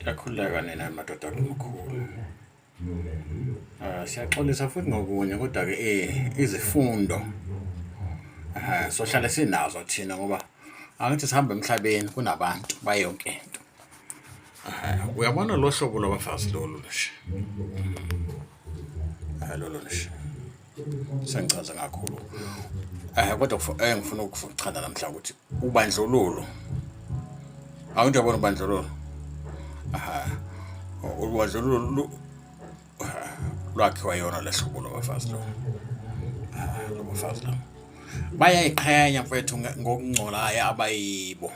Yakhululeka nina madoda amakhulu. Siyaxolisa futhi ngokunye kodwa-ke izifundo sohlale sinazo thina ngoba angithi sihamba emhlabeni kunabantu bayonke into. Uyabona lo hlobo lwabafazi lolu nje, lolu nje sengichaze kakhulu kodwa engifuna ukuchaza namhla ukuthi ubandlululo awuntu yabona ubandlululo aha ubandlululo lwakhiwa yona lehlobo lwabafazi lo lobafazi lo bayayiqhenya mfethu ngokungcolayo abayibo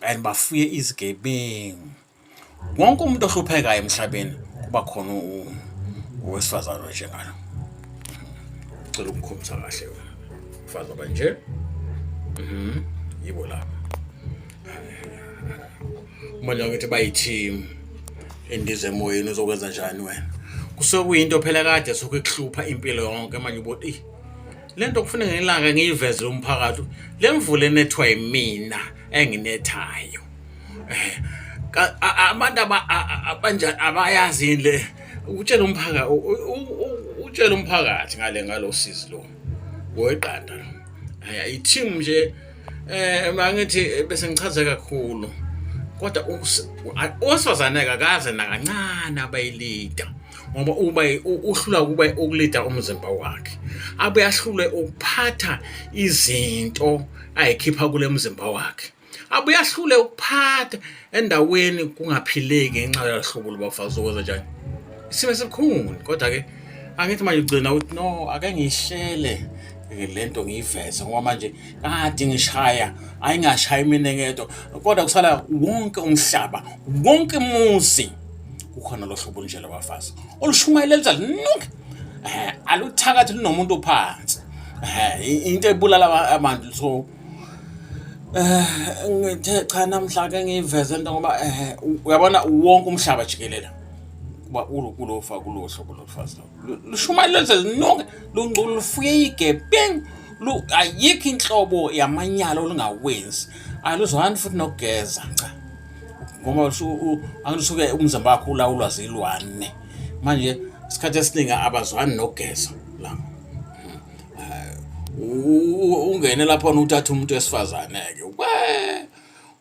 and bafuye izigebengu. Wonke umuntu ohluphekayo emhlabeni kuba khona owesifazane onjengalo. Cela ukukhombisa kahle mfazi abanje. Yibo laba. Manje ngithi bayi-team endiza emoyeni uzokwenza njani wena? Kusuke kuyinto phela kade suke ikuhlupha impilo yonke manje ubo eyi le nto kufuneka ngelanga ngiyivezele umphakathi le mvula enethwa yimina enginethayo. Eh, abantu abanjani abayazi yini le utshela umphakathi utshela umphakathi ngale ngalo sizi lo weqanda lo hayi i-team nje eh mangithi bese ngichaze kakhulu kodwa owesifazane akakaze nakancane abayilida ngoba uba uhlula ukuba ukulida umzimba wakhe abuye ahlulwe ukuphatha izinto ayikhipha kule mzimba wakhe abuye ahlule ukuphatha endaweni kungaphileki ngenxa yalahlobo lobafazi okwenza njani isimo esibukhuni kodwa-ke angithi manje ugcina ukuthi no ake ngiyihlele le nto ngiyiveze ngoba manje kade ngishaya ayingashayi mina ngedwa kodwa kusala wonke umhlaba wonke umuzi kukhona lo hlobo olunje lwabafazi olushumayelelisa lunke um aluthakathi lunomuntu ophansi um into ebulala abantu so Eh ngithe cha namhla ke ngiyiveze into ngoba eh uyabona wonke umhlaba jikelele kuba kulofa kulo hlobo lolufazi lo lushumayela lenze nonke lungculu lufuye igebengu ayikho inhlobo yamanyala olungawenzi aluzwani futhi nokugeza cha ngoba angisuke umzimba wakho ulawulwa zilwane manje isikhathi esiningi abazwani nokugeza la ungene lapho uthatha umuntu wesifazane-ke we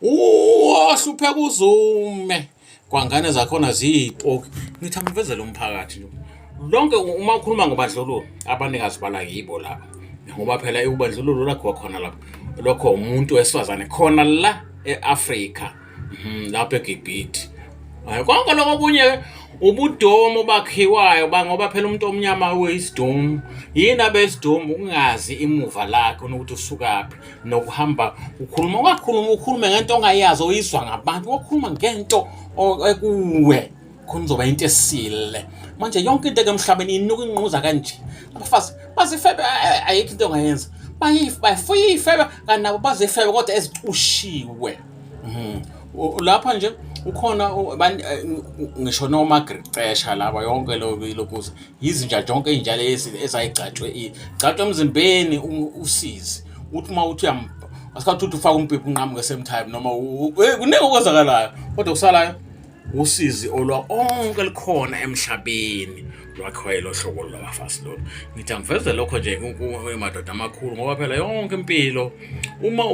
wahlupheka uzume kwangane zakhona ziyipoki ngithi angivezele umphakathi nje lonke uma ukhuluma ngobandlululo abanikazi bala yibo laba ngoba phela ubandlululo lakhiwa khona lapho lokho umuntu wesifazane khona la e-Afrika lapha eGibhithe. Hayi konke lokho okunye ubudomu obakhiwayo ngoba phela umuntu omnyama uyisidomu. Yini abesidomu ukungazi imuva lakhe nokuthi usukaphi nokuhamba ukhuluma ungakhuluma ukhulume ngento ongayazi oyizwa ngabantu wakhuluma ngento ekuwe khona uzoba into esile. Manje yonke into emhlabeni inuka inquza kanje. Abafazi bazifebe ayikho into ongayenza. Bayifuye ifebe kanti nabo bazifebe kodwa ezicushiwe. Mhm. Lapha nje ukhona eh, ngisho nomagricesha laba yonke lokuza yizinja zonke iy'nja lezi ezayigcatshwe igcatshwe emzimbeni usizi uthi uma uthi uyam asikhathi uthi ufake umbhibhi unqamuke same time noma kuningi okwenzakalayo kodwa kusalayo usizi olwa onke likhona emhlabeni lwakhiwa yilo hlobo lwabafazi lolu ngithi angiveze lokho nje madoda amakhulu ngoba phela yonke impilo uma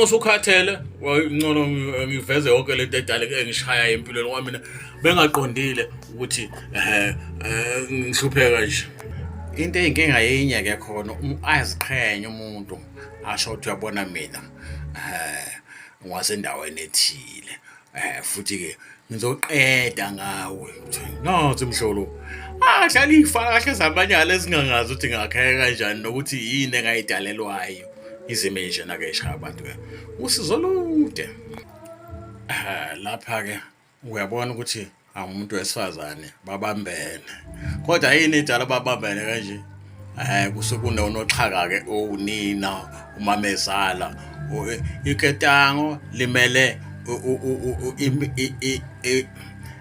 usukhathele ngcono ngiveze yonke lento edala engishaya empilweni ngoba mina bengaqondile ukuthi eh ngihlupheka nje into eyinkinga yinye ke khona aziqhenye umuntu asho ukuthi uyabona mina eh ngwasendaweni ethile Eh futhi ke ngizoqeda ngawe. Nathi mhlolo. Adlala ifa kahle zamanyala ezingangazi ukuthi ngakheka kanjani nokuthi yini engayidalelwayo. Izimo enjena ke eshaya abantu ke. Usizo olude. Eh lapha ke uyabona ukuthi angumuntu wesifazane babambene. Kodwa yini idala babambene kanje? Eh kusuke kunonoxhaka ke owunina umamezala iketango limele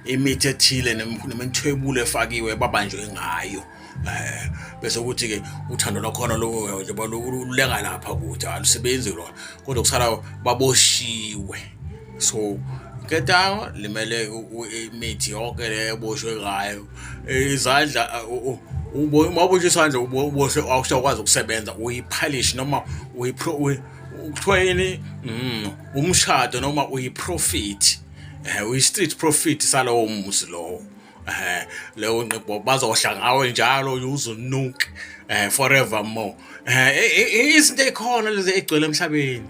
imithi ethile nemithwebulo efakiwe babanjwe ngayo eh bese kuthi ke uthando lwakhona njengoba lulenga lapha kuthi alusebenzi lona kodwa kusala baboshiwe so Iketango limele imithi yonke le eboshwe ngayo. Izandla uma uboshwe isandla uboshwe awusakwazi ukusebenza uyiphalishi noma kuthiwa yini umshado noma uyiprofit uyi-street profit salowo muzi lowo. Leyo nqibho bazohla ngawe njalo uzunuke forever more. Izinto ey'khona lezi ey'gcwele emhlabeni.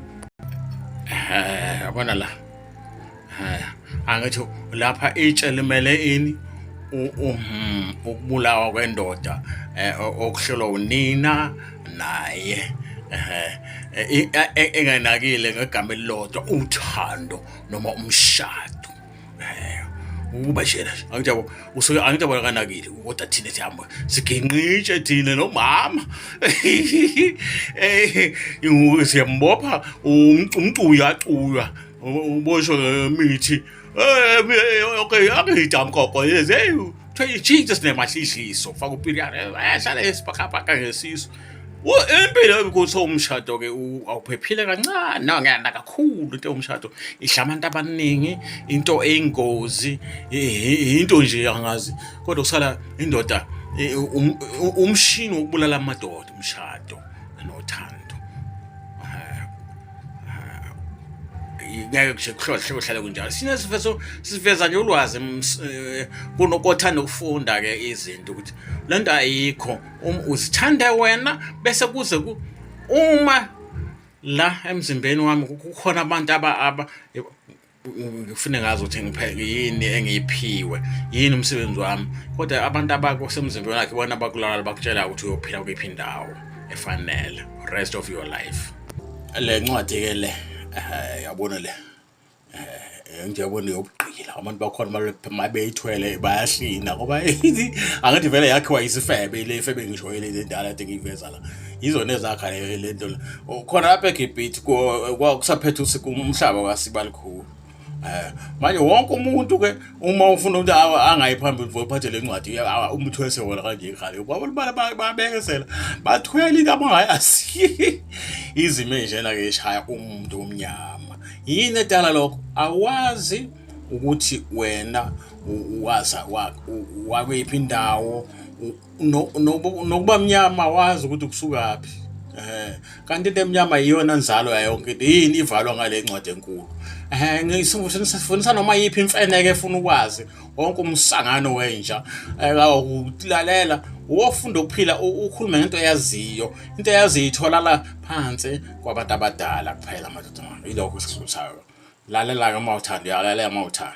Yabona la. Angithi lapha itshe limele ini? Ukubulawa kwendoda okuhlelwa unina naye enganakile ngegama elilodwa uthando noma umshado. Ukuba njena nje angithi yabo usuke angithi yabo kanakile kodwa thina sihamba siginqitshe thina nomama eh siyambopha umcuya acuywa uboshwe ngemithi eh okay akuyidamkoko yeze kuthiwa Jesus nemahliziso faka upiriyana hlale esibhakabhaka ngesisu. Impilo ukuthi umshado ke awuphephile kancane no ngiyanda kakhulu into yomshado idla abantu abaningi into eyingozi into nje angazi kodwa kusala indoda umshini wokubulala amadoda umshado nothando. Ngeke nje kuhlohle kuhlale kunjalo. Sine sifeso siveza nje ulwazi kunokothanda ukufunda ke izinto ukuthi lento ayikho. Uzithande wena bese kuze ku uma la emzimbeni wami kukhona abantu aba ngifune ngazi ukuthi ngipheke yini engiyiphiwe yini umsebenzi wami kodwa abantu abakusemzimbeni wakhe bona bakulala bakutshela ukuthi uyophila kuyiphi indawo efanele rest of your life. Le ncwadi ke le yabona le nje yabona yobugqila abantu bakhona mabeyithwele bayahlina ngoba angithi vele yakhiwa isifebe le ifebe ngisho le ndala kade ngiyiveza la yizona ezakha le nto khona lapha eGibhithe kusaphethe umhlaba kaSibalikhulu. Manje wonke umuntu ke uma ufuna ukuthi angayi phambili uphathe le ncwadi umthwese wona kanje ikhale babekezela bathwele into abangayazi izimo enjena ke ishaya umuntu omnyama. Yini edala lokho? Awazi ukuthi wena waza wakweyiphi indawo nokuba mnyama wazi ukuthi kusukaphi. Kanti into emnyama iyona nzalo yayo yonke into. Yini ivalwa ngale ncwadi enkulu? Ngisifundisa noma yiphi imfeneke efuna ukwazi wonke umsangano wenja ukulalela wofunda ukuphila ukhulume ngento eyaziyo into eyaziyo itholala phansi kwabantu abadala kuphela madoda. Yilokho esikufundisayo. Lalela-ke uma uthanda uyalalela uma uthanda.